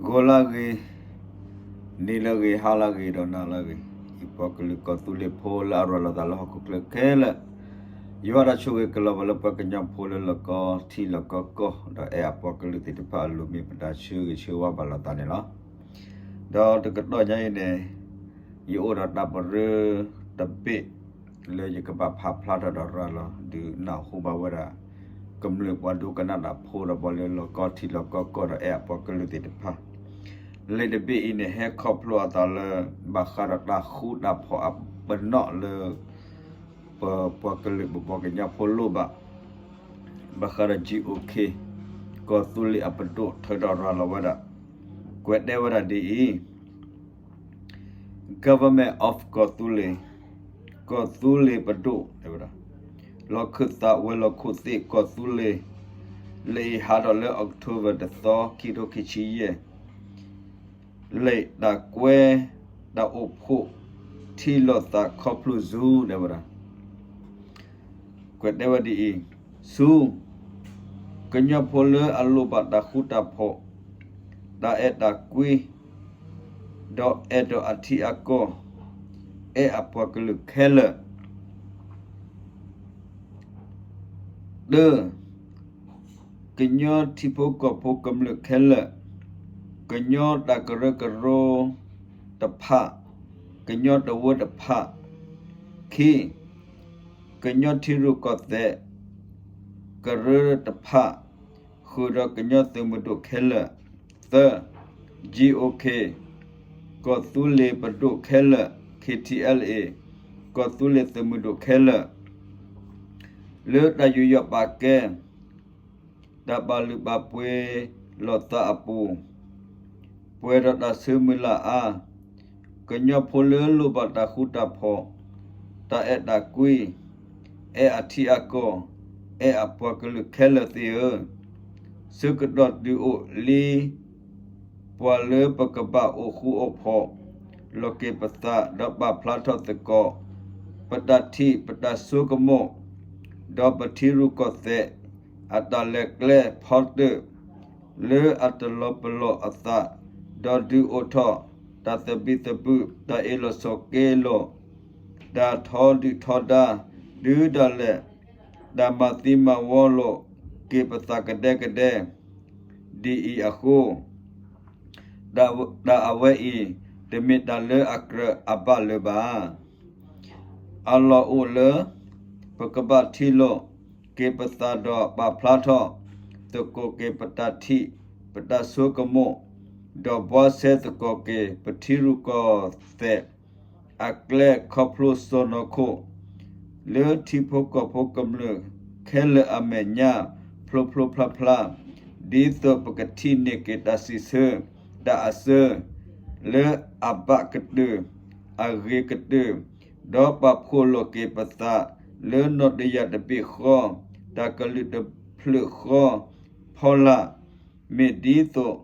ဂီၤလၢဂ့ၤ, နံၤလၢဂ့ၤ, ဟါလၢဂ့ၤ, ဒီးနၤလၢဂ့ၤ, ယပှၤကလုာ်ကီၢ်သူလ့ၤဖိလၢအရၤလီၤသးလၢဟီၣ်ခိၣ်ချၢခဲလၢာ်, ယွၤတၢ်ဆိၣ်ဂ့ၤကလီၤဘၣ်လၢပှၤကညီဖိလၢလီၢ်ကီထံလီၢ်ကီကီၢ် ဒီးအဲၣ်အပှၤကလုာ်သ့ၣ်တဖၣ်အလိၤ မ့ၢ်ပတၢ်ဆၢဂ့ၤဆၢဝါဘၣ်လိာ်သးန့ၣ်လီၤ. ဒီးတကတီၢ်ညါအံၤန့ၣ် ယအိၣ်ဒီးတၢ်ပရၢတဘ့ၣ် လၢယကဘၣ်ဖးဖျါထီၣ်ဒီးရၤလီၤ ဒုးနၢ်ဟူဘၣ်ဝဲဒၣ် ကမျၢၢ်ပှၤဒိကနၣ်တၢ်ဖိဒီးပှၤလၢလီၢ်ကီထံလီၢ်ကီကီၢ်ဒီးအဲၣ်အပှၤကလုာ်သ့ၣ်တဖၣ်, လံာ်တဘ့ၣ်အံၤန့ၣ် ဟဲခီဖျိအသးလၢ ဘၣ်ဃးဒီးတၢ်ဃူတၢ်ဖိးအပနီၣ်လၢ ပပှၤကလုာ်ပပှၤကညီဖိလိၣ်ဘၣ်, ဘၣ်ဃးဒီး ကီၢ်သူလ့ၤအပဒိၣ် ထုးထီၣ်ရၤလီၤဝဲဒၣ်, ကွဲးတဲဝဲဒၣ်ဒ်အံၤ Government of ကီၢ်သူလ့ၤ, ကီၢ်သူလ့ၤပဒိၣ်, လီၢ်ခၢၣ်သးဝဲၤလီၢ်ခိၣ်သ့ၣ်ကီၢ်သူလ့ၤ, လၢအံၤဟးထီၣ်လၢ October တသီ ခံထိခံဆံယဲၢ်, လံာ်တၢ်ကွဲးတၢ်အိၣ်ဖှိၣ် ထံလီၤသးခီဖျိဆူ တဲဝဲဒၣ် ကွဲးတဲဝဲဒ်အံၤ, ဆူ ကညီဖိလၢအလိၣ်ဘၣ်တၢ်ဃူတၢ်ဖိး, တၢ်အဲၣ်တၢ်ကွံ, ဒီးအဲၣ်ဒိးအထံအကီၢ်, အဲၣ်အပှၤကလုာ်ခဲလၢာ်, တၢ, ကညီထံဖိကီၢ်ဖိကမျၢၢ်ခဲလၢာ်, ကညီတၢ်ကရၢကရိတဖၣ်, ကညီတဝၢတဖၣ်, ခံ, ကညီထံရူၢ်ကီၢ်သဲး ကရၢတဖၣ်, ဃုာ်ဒီးကညီသုးမုၢ်ဒိၣ်ခဲလၢာ်, သၢ, ကီၢ်သူလ့ၤပဒိၣ်ခဲလၢာ်, KTLA, ကီၢ်သူလ့ၤသုးမုၢ်ဒိၣ်ခဲလၢာ်, လၢတၢ်ယူးယီၣ်ပာ်ကဲ တၢ်ပာ်လုၢ်ပာ်ပှ့ၤလိာ်သးအပူၤ, ပှဲၤဒီးတၢ်ဆၢမုၢ်လၢ်အါ, ကညီဖိလၢလိၣ်ဘၣ်တၢ်ဃူတၢ်ဖိး, တၢ်အဲၣ်တၢ်ကွံ, အဲၣ်အထံအကီၢ်, အဲၣ်အပှၤကလုာ်ခဲလၢာ်သ့ၣ်ဧၢ, ဆၢကတီၢ်ဒုးအိၣ်လံ ပှၤလၢပကဘၣ်အိၣ်ဃူအိၣ်ဖိး, လီၤက့ၤပသး ဒီးပာ်ဖျါထီၣ်သကိး ပတၢ်ထံၣ် ပတၢ်ဆိကမိၣ်, ဒီးပထံရူၢ်ကီၢ်သဲး အတၢ်လဲၤကျဲဖီတၢၣ် လၢအတလီၤပလိာ်အသး, ဒီးဒုးအိၣ်ထီၣ် တၢ်သဘံၣ်သဘုၣ်, တၢ်အ့ၣ်လိာ်ဆိးက့လိာ်, တၢ်ထီဒုၣ်ထီဒါ, ဒုးဒၣ်လဲာ်, တၢ်မၤသံမၤဝီလိာ်က့ၤပသးကဒဲကဒဲ, ဒ်အံၤအဃိ တၢ်အဝဲအံၤ တမ့ၢ်တၢ်လၢအကြၢးအဘၣ်လၢၤဘၣ်. အလီၢ်အိၣ်လၢ ပကဘၣ်ထံၣ်လိာ်က့ၤပသးဒီးပာ်ဖျါထီၣ်သကိးက့ၤပတၢ်ထံၣ် ပတၢ်ဆိကမိၣ်, ဒီးဘှါဆဲသကိးက့ၤပထံရူၢ်ကီၢ်သဲး အကျဲခီဖျိစီၢ်နီၤခိၣ် လၢထံဖိကီၢ်ဖိကမျၢၢ်ခဲလၢာ်အမဲာ်ညါ ဖျိဖျိဖျါဖျါ, ဒ်သိးပကထံၣ်န့ၢ်က့ၤတၢ်စံးဆၢ တၢ်အစၢ လၢအဘၣ်ကတၢၢ် အဂ့ၤကတၢၢ်, ဒီးပာ်ဖှိၣ်လိာ်က့ၤပသး လၢနီၢ်တယၢ်တဘ့ၣ်ဃီ တၢ်ကလုၢ်တဖျၢၣ်ဃီ ဖီလာ်, မ့ၢ်ဒ်သိး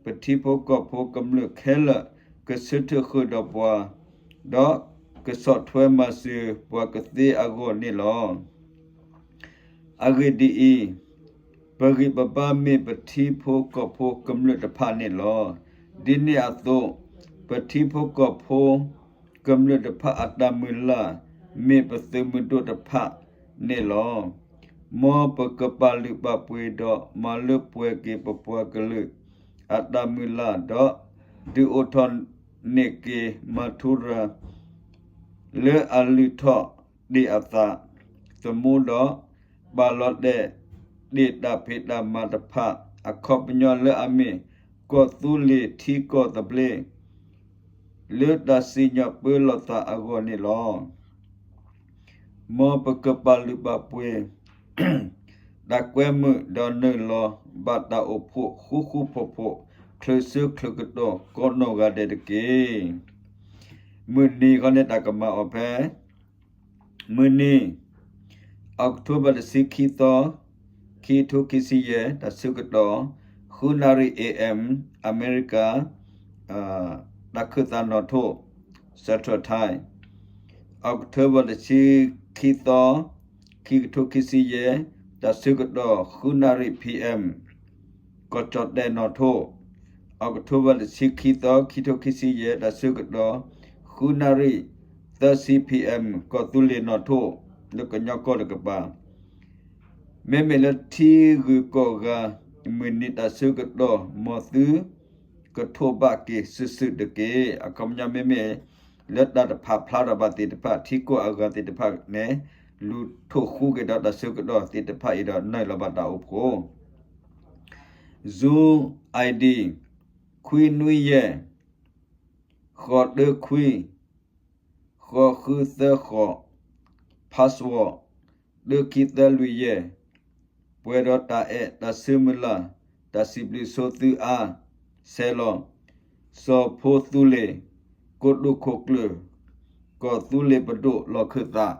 ပထံဖိကီၢ်ဖိကမျၢၢ်ခဲလၢာ် ကဆၢထၢၣ်ဃုာ်ဒီးပှၤ, ဒီးကဆီၣ်ထွဲမၤစၢၤပှၤကသ့အဂီၢ်န့ၣ်လီၤ. အဂ့ၢ်ဒ်အံၤ, ပဂံၢ်ပဘါမ့ၢ်ပထံဖိကီၢ်ဖိကမျၢၢ်တဖၣ်န့ၣ်လီၤ. ဒ်န့ၣ်အသိး, ပထံဖိကီၢ်ဖိကမျၢၢ်တဖၣ်အတၢ်မုၢ်လၢ် မ့ၢ်ပသုးမုၢ်ဒိၣ်တဖၣ်န့ၣ်လီၤ. မ်ပကပာ်လုၢ်ပာ်ပှ့ၤဒီးမၤလၢပှဲၤက့ၤပပှၤကလုာ် အတၢ်မုၢ်လၢ်ဒီး ဒုးအိၣ်ထီၣ်န့ၢ်က့ၤမၤထူရၤ လၢအလုၢ်ထီၣ်တ့ၢ်အသးသမူဒီး ပာ်လီၤတဲာ်တ့ၢ်တၢ်ဖံးတၢ်မၤတဖၣ် အခီပညီလၢအမ့ၢ် ကီၢ်သူလ့ၤထံကီၢ်သဘျ့ လၢတၢ်စံၣ်ညီၣ်ပၢလီၤသးအဂီၢ်န့ၣ်လီၤ. မ်ပကပာ်လုၢ်ပာ်ပှ့ၤ တၢ်ကွဲမုာ်ဒီးနုာ်လီၤဘၣ်တၢ်အိၣ်ဖှိၣ်ဃူဃူဖိးဖိး ချုးဆၢချုးကတီၢ်ကိးနီၢ်ဂၤဒဲးတက့ၢ်. မုၢ်နံၤခီန့ၣ် တၢ်ကမၤအီၤဖဲ မုၢ်နံၤ October တဆံခံသီ ခံထိခံဆံယဲၢ် တၢ်ဆၢကတီၢ် ဃုနၣ်ရံၣ် A M အမဲရကၤ တၢ်ခၢၣ်သးနီၣ်ထိၣ် Central Time, October တဆံခံသီ ခံကထိခံဆံယဲၢ် တၢ်ဆၢကတီၢ် ဃုနၣ်ရံၣ် P M ကီၢ်ကၠီၣ်တဲၣ်နီၣ်ထိၣ်, October တဆံခံသီ ခံထိခံဆံယဲၢ် တၢ်ဆၢကတီၢ် ဃုနၣ်ရံၣ် သၢဆံ P M ကီၢ်သူလ့ၤနီၣ်ထိ လၢကညီကီၢ်တကပၤ မ့မ့ၢ်လၢထံဂုၤကီၢ်ဂၤ မုၢ်နံၤတၢ်ဆၢကတီၢ် မ်သုကထိးဘၣ်က့ၤစုာ်စုာ်တက့ၢ်. အခီပညီမ့မ့ၢ် လၢတၢ်တဖးဖျါထီၣ်ဘၣ်သ့ၣ်တဖၣ် ထံကီၢ်အဂၤသ့ၣ်တဖၣ်န့ၣ် လူၤထိၣ်ဃူက့ၤဒီးတၢ်ဆၢကတီၢ်သ့ၣ်တဖၣ်အံၤဒီး နုာ်လီၤဘၣ်တၢ်အိၣ်ဖှိၣ် Zoom I D ခွံနွံယဲၢ် ဃိးတၢခွံ ဃိးဃုသၢဃိး password တၢခံသၢလွံၢ်ယဲၢ် ပှဲၤဒီးတၢ်အဲၣ် တၢ်ဆၢမုၢ်လၢ် တၢ်စံးဘျုးဆိသုအါ ဆဲးလီၤ စီၤဖိသူလ့ၤ ကိတိာ်ခိၣ်ကျၢၢ် ကီၢ်သူလ့ၤပဒိၣ်လီၢ်ခၢၣ်သး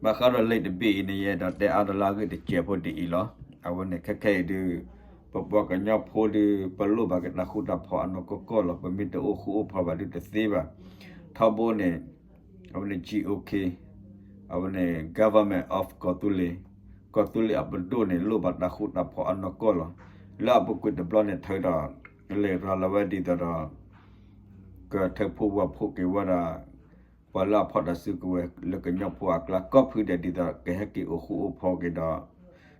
ဘၣ်ဃးဒီးလံာ်တဘ့ၣ်အံၤန့ၣ် ယအဲၣ်ဒိးတဲအါတလါဂ့ၢ်တစဲးဖိဒ်အံၤလီၤ. အဝဲန့ၣ်ခဲခဲအံၤဒုး ပပှၤကညီဖိဒုး ပလိၣ်ဘၣ်က့ၤတၢ်ဃူတၢ်ဖိးအနီၢ်ကီၢ်ကီၢ်လီၤ. ပမ့ၢ်တအိၣ်ဃူအိၣ်ဖိးဘၣ်ဒုးတသ့ဘၣ်. ထီဘိန့ၣ် အဝဲန့ၣ် G O K အဝဲန့ၣ် Government of ကီၢ်သူလ့ၤ ကီၢ်သူလ့ၤအပဒိၣ်န့ၣ် လိၣ်ဘၣ်တၢ်ဃူတၢ်ဖိးအနီၢ်ကီၢ်လီၤ. လၢအပူၤကွံာ်တဘျီန့ၣ် ထုးဒီး လဲၤရၤလီၤဝဲဒ်သိးဒီး ကထုးဖှိၣ်ဝီၢ်ဖှိၣ်က့ၤဝဲဒၣ် ပှၤလၢအဖီၣ်တၢ်စုကဝဲၤလၢကညီဖိအကျါ ကိးဖုဒဲးဒ်သိး ကဟဲက့ၤအိၣ်ဃူအိၣ်ဖိးက့ၤဒီး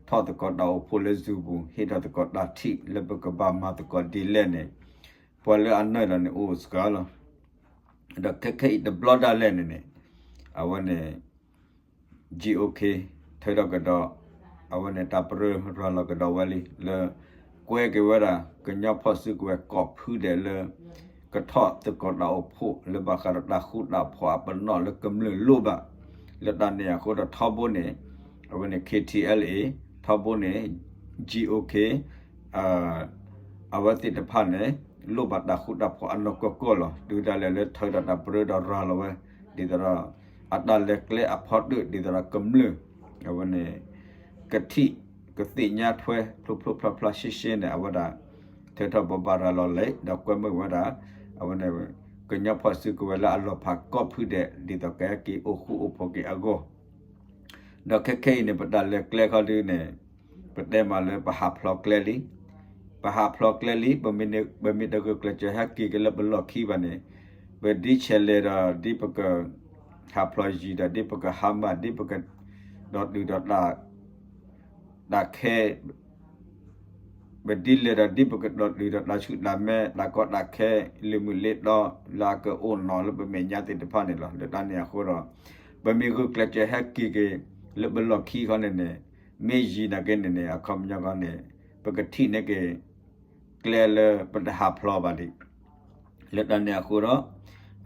ထီၣ်သကိးတၢ်အိၣ်ဖှိၣ်လၢ Zoom ပူၤ ဟ့ၣ်ထီၣ်သကိးတၢ်ထံၣ်လၢပကဘၣ်မၤသကိးဒ်လဲၣ်န့ၣ် ပှၤလၢအနုာ်လီၤန့ၣ်အိၣ်စှၤလီၤ. ဒီးခဲခဲအံၤတဘျီဒၣ်လဲာ်န့ၣ်န့ၣ် အဝဲန့ၣ် G O K ထုးထီၣ်ကဒီး အဝဲန့ၣ်တၢ်ပရၢရၤလီၤကဒီးဝဲလံ လၢ ကွဲက့ၤဝဲဒၣ် ကညီဖီၣ်စုကဝဲၤကိးဖုဒဲးလၢ ကထီၣ်သကိးတၢ်အိၣ်ဖှိၣ်လၢဘၣ်ဃးဒီးတၢ်ဃူတၢ်ဖိးအပနီၣ်လၢကမျၢၢ်လိၣ်ဘၣ်. လၢတၢ်န့ၣ်အဃိဒီးထီဘိန့ၣ် အဝဲန့ၣ် K T L A ထီဘိန့ၣ် G O K အဝဲသ့ၣ်တဖၣ်န့ၣ် လိၣ်ဘၣ်တၢ်ဃူတၢ်ဖိးအနီၢ်ကီၢ်ကီၢ်လီၤ. တုၤဒၣ်လဲာ်လၢထုးဒီးတၢ်ပရၢဒီးရၤလီၤဝဲ ဒ်သိးဒီး အတၢ်လဲၤကျဲအဖီတၢၣ် ဒ်သိးဒီးကမျၢၢ် အဝဲန့ၣ် ကထံၣ်ကသ့ၣ်ညါထွဲ ဖျိဖျိဖျါဖျါရှဲရှဲန့ၣ် အဝဲဒၣ် ထုးထီၣ်ဘိးဘၣ်ရၤလီၤလဲၣ် ဒီးကွဲမုာ်ဝဲဒၣ် အဝဲန့ၣ် ကညီဖီၣ်စုကဝဲၤလၢအလီၤဖးကိးဖုဒဲး ဒ်သိးကဟဲက့ၤအိၣ်ဃူအိၣ်ဖိးက့ၤအဂီၢ် ဒီးခဲခဲအံၤန့ၣ် ပတၢ်လဲၤကျဲခီဒုန့ၣ် ပတဲမးလၢပဟးဖျိးကျဲလံ. ပဟးဖျိးကျဲလံ, ပမ့ၢ်တဂုာ်ကျဲးစၢးဟဲက့ၤက့ၤလၢပလီၢ်ခံဘၣ်န့ၣ် ပဒ်ဆဲးလဲၤဒီး ဒ်ပက ဟးဖျိးယံၤဒီး ဒ်ပကဟါမၢ် ဒ်ပက ဒီးတုၤဒီး တၢ်ခဲ ပဒ်လဲၣ်ဒီး ဒ်ပကဒီးတုၤဒီးတၢ်ဆူၣ်တၢ်မဲ တၢ်ကီတၢ်ခဲ လၢမုၢ်လ့တီ လၢအကအိၣ်နီၤလၢပမဲာ်ညါသ့ၣ်တဖၣ်န့ၣ်လီၤ. လၢတၢ်န့ၣ်အဃိဒီး ပမ့ၢ်ဂုာ်ကျဲးစၢးဟဲက့ၤက့ၤ လၢပလီၢ်ခံခီန့ၣ်န့ၣ် မ့ၢ်ယံၤနာ်က့န့ၣ်န့ၣ် အခီပညီခီန့ၣ် ပကထံၣ်န့ၢ်က့ၤ ကျဲလၢပတဟးဖျိးဘၣ်ဒံး လၢတၢ်န့ၣ်အဃိဒီး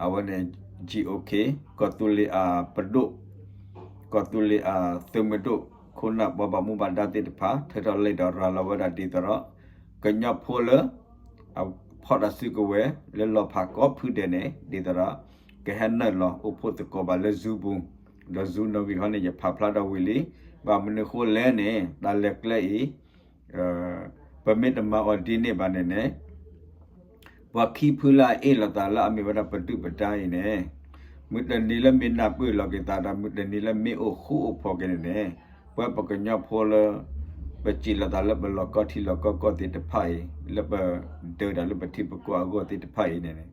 အဝဲန့ၣ် G O K ကီၢ်သူလ့ၤအပဒိၣ် ကီၢ်သူလ့ၤအသုးမုၢ်ဒိၣ် ခိၣ်နၢ်ပှၤဘၣ်မူဘၣ်ဒါသ့ၣ်တဖၣ် ထုးထီၣ်လံာ်ဒီးရၤလီၤဝဲဒၣ်ဒ်သိးဒီး ကညီဖိလၢ အဖီၣ်တၢ်စုကဝဲၤ လၢလီၤဖးကိးဖုဒဲးန့ၣ် ဒ်သိးဒီး ကဟဲနုာ်လီၤအိၣ်ဖှိၣ်သကိးဘၣ်လၢ Zoom ပူၤ ဒီး Zoom နီၣ်ဂံၢ်ခီန့ၣ် ယဖးဖျါထီၣ်ဝံၤလံ. ဘၣ်မနုၤဃိလဲၣ်န့ၣ် တၢ်လဲၤကျဲအံၤ ပမ့ၢ်တမၤအီၤဒ်န့ၣ်ဘၣ်န့ၣ်န့ၣ် ပှၤခံဖုလၢအအ့ၣ်လိာ်သးလၢအမ့ၢ်ဝဲဒၣ်ပဒုၣ်ပဒါအံၤန့ၣ် မုၢ်တနံၤလၢမ့ၢ်နၢ်ပၢၢ်လိာ်က့ၤသးဒီး မုၢ်တနံၤလၢမ့ၢ်အိၣ်ဃူအိၣ်ဖိးက့ၤန့ၣ်န့ၣ် ပှၤပကညီဖိလၢ ပစံးလိာ်သးလၢပလီၢ်ကီထံလီၢ်ကီကီၢ်သ့ၣ်တဖၣ်အံၤ လၢပဒၢးတၢ်လၢပထံပကီၢ်အဂီၢ်သ့ၣ်တဖၣ်အံၤန့ၣ်န့ၣ်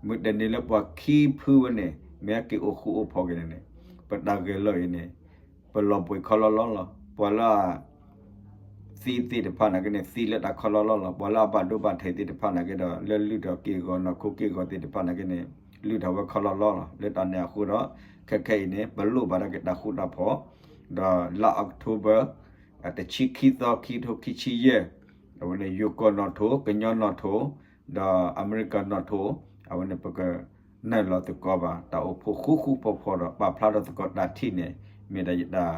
မုၢ်တနံၤလၢပှၤခံဖုဝဲန့ၣ် မ့ၢ်ဟဲက့ၤအိၣ်ဃူအိၣ်ဖိးက့ၤန့ၣ်န့ၣ် ပတၢ်ဂဲၤလိာ်အံၤန့ၣ် ပလီၤဘှံးခီလီလီလီၤ. ပှၤလၢ သံသ့ၣ်တဖၣ်နာ်က့န့ၣ် သံလၢတၢ်ခီလီလီလီၤ. ပှၤလၢအဘၣ်ဒိဘၣ်ထံးသ့ၣ်တဖၣ်နာ်က့ဒီး လၢလုၢ်ထီၣ်က့ၢ်ဂီၤ နီၢ်ခိက့ၢ်ဂီၤသ့ၣ်တဖၣ်နာ်က့န့ၣ် လုၢ်ထီၣ်ဝဲခီလီလီလီၤ. လၢတၢ်န့ၣ်အဃိဒီး ခဲခဲအံၤန့ၣ် ပလိၣ်ဘၣ်ဒၣ်က့ၤတၢ်ဃူတၢ်ဖိး ဒီးလါ October တဆံခံသီ ခံထိခံဆံယဲၢ် အဝဲန့ၣ် ယိၤကီၢ်နီၣ်ထိ ကညီနီၣ်ထိ ဒီးအမဲရကၤနီၣ်ထိ အဝဲန့ၣ် ပကနုာ်လီၤသကိးဘၣ် တၢ်အိၣ်ဖှိၣ်ဃူဃူဖိးဖိးဒီး ပာ်ဖျါထီၣ်သကိးတၢ်ထံၣ်န့ၣ် မ့ၢ်ဒၣ်ယတၢ်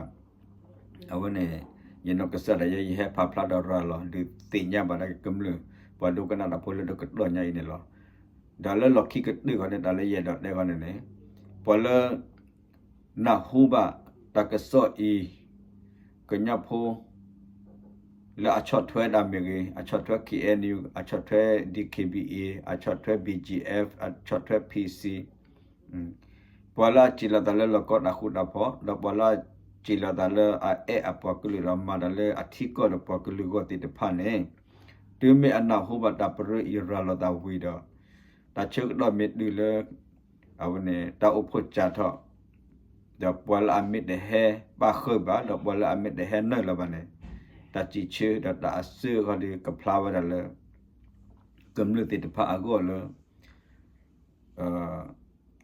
အဝဲန့ၣ် ယနီၢ်ကစၢ်ဒၣ်ယဲ ယဟဲဖးဖျါဒီးရၤလီၤ ဒုးသ့ၣ်ညါဘၣ်ဒၣ်ကမျၢၢ် ပှၤဒိကနၣ်တၢ်ဖိလၢတကတီၢ်ညါအံၤန့ၣ်လီၤ. ဒီးလၢလီၢ်ခံကတၢၢ်ခီန့ၣ် တၢ်လၢယအဲၣ်ဒိးတဲခီန့ၣ်န့ၣ် ပှၤလၢ နၢ်ဟူဘၣ်တၢ်ကစီၣ်အံၤ ကညီဖိ လၢအဆီၣ်ထွဲဒၣ်မ့ၢ်ဂ့ၤ, အဆီၣ်ထွဲ K N U, အဆီၣ်ထွဲ D K B A, အဆီၣ်ထွဲ B G F, အဆီၣ်ထွဲ P C, ပှၤလၢအစံးလီၤသးလၢလီၢ်ကီတၢ်ဃူတၢ်ဖိး, ဒီးပှၤလၢအစံးလီၤသးလၢအအဲၣ်အပှၤကလုာ်ဒီးမၤတၢ်လၢအထံကီၢ်ဒီးပှၤကလုာ်အဂီၢ်သ့ၣ်တဖၣ်န့ၣ်, တုၤမ့ၢ်အနၢ်ဟူဘၣ်တၢ်ပရၢအံၤရၤလီၤသးဝံၤဒီး တၢ်ဆၢကတီၢ်မ့ၢ်တုၤလၢ အဝဲန့ၣ် တၢ်အိၣ်ဖှိၣ်စးထီၣ် ဒီးပှၤလၢအမ့ၢ်တဟဲဘၣ်ဃၢၤဘၣ် ဒီးပှၤလၢအမ့ၢ်တဟဲနုာ်လီၤဘၣ်န့ၣ် တၢ်စံးဆၢဒီးတၢ်အစၢဃီဒီးကဖျါဝဲဒၣ်လၢ ကမျၢၢ်သ့ၣ်တဖၣ်အဂီၢ်လၢ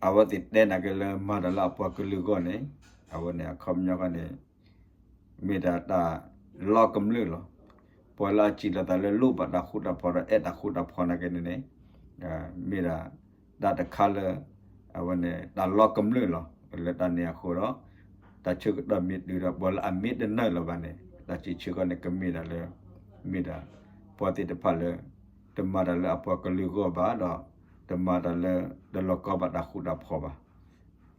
အဝဲသ့ၣ်တဲန့ၢ်က့ၤလၢမၤတၢ်လၢအပှၤကလုာ်အဂီၢ်န့ၣ် အဝဲန့ၣ်အခီပညီခီန့ၣ် မ့ၢ်ဒၣ်တၢ်လီကမျၢၢ်လီၤ. ပှၤလၢအစံးလီၤသးလၢလိၣ်ဘၣ်တၢ်ဃူတၢ်ဖိးဒီးအဲၣ်တၢ်ဃူတၢ်ဖိးန့ၣ်က့ၤန့ၣ်န့ၣ် မ့ၢ်ဒၣ်တၢ်တခါလၢ အဝဲန့ၣ် တၢ်လီကမျၢၢ်လီၤ. လၢတၢ်န့ၣ်အဃိဒီး တၢ်ဆၢကတီၢ်မ့ၢ်တုၤဒီးပှၤလၢအမ့ၢ်တနုာ်လီၤဘၣ်န့ၣ် တၢ်စံးဆၢခီန့ၣ် ကမ့ၢ်ဒၣ်လၢ မ့ၢ်ဒၣ် ပှၤသ့ၣ်တဖၣ်လၢ တမၤတၢ်လၢအပှၤကလုာ်အဂီၢ်ဘၣ်ဒီး တမၤတၢ်လၢ တလီၤကီဘၣ်တၢ်ဃူတၢ်ဖိးဘၣ်.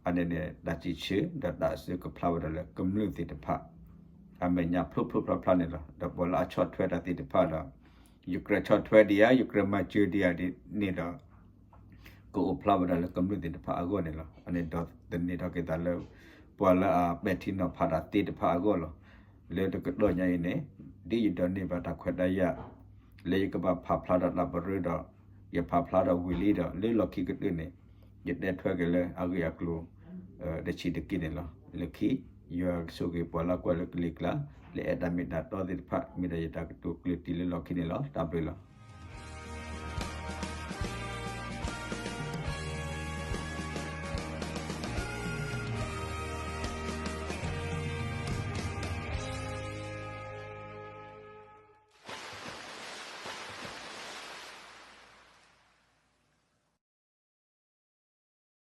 အန့ၣ်န့ၣ် တၢ်စံးဆၢဒီးတၢ်အစၢကဖျါဝဲဒၣ်လၢကမျၢၢ်သ့ၣ်တဖၣ် အမဲာ်ညါဖျိဖျိဖျါဖျါန့ၣ်လီၤ. ဒီးပှၤလၢအဆီၣ်ထွဲတၢ်သ့ၣ်တဖၣ်ဒီး ယကြၢးဆီၣ်ထွဲဒံးဧါ ယကြၢးမၤစၢၤဒံးဧါဒ်န့ၣ်ဒီး ကအိၣ်ဖျါဝဲဒၣ်လၢကမျၢၢ်သ့ၣ်တဖၣ်အဂီၢ်န့ၣ်လီၤ. အန့ၣ်ဒီးသန့ၤထီၣ်က့ၤသးလၢ ပှၤလၢအပဲာ်ထံနီၤဖးတၢ်သ့ၣ်တဖၣ်အဂီၢ်လီၤ. လၢတကတီၢ်ညါအံၤန့ၣ် ဒ်ယဒိးန့ၢ်ဘၣ်တၢ်ခွဲးတၢ်ယာ် လၢယကဘၣ်ဖးဖျါဒီးတၢ်ပရၢဒီး ယဖးဖျါဒီးဝံၤလံဒီး လၢလီၢ်ခံကတၢၢ်န့ၣ် ယတဲထွဲက့ၤလၢအဂ့ၢ်အကျိၤ တဆံးတက့ၢ်န့ၣ်လီၤ. လၢခံ ယွၤကဆိၣ်ဂ့ၤပှၤလၢကွၢ်လၢကလံၤကျါ လၢအဲၣ်တၢ်မ့ၢ်တၢ်တီသ့ၣ်တဖၣ် မ့ၢ်ဒၣ်ယတၢ်ကတိၤကျၢၢ်တံၢ်လၢလီၢ်ခံန့ၣ်လီၤ. တၢ်ဘျုးလီၤ.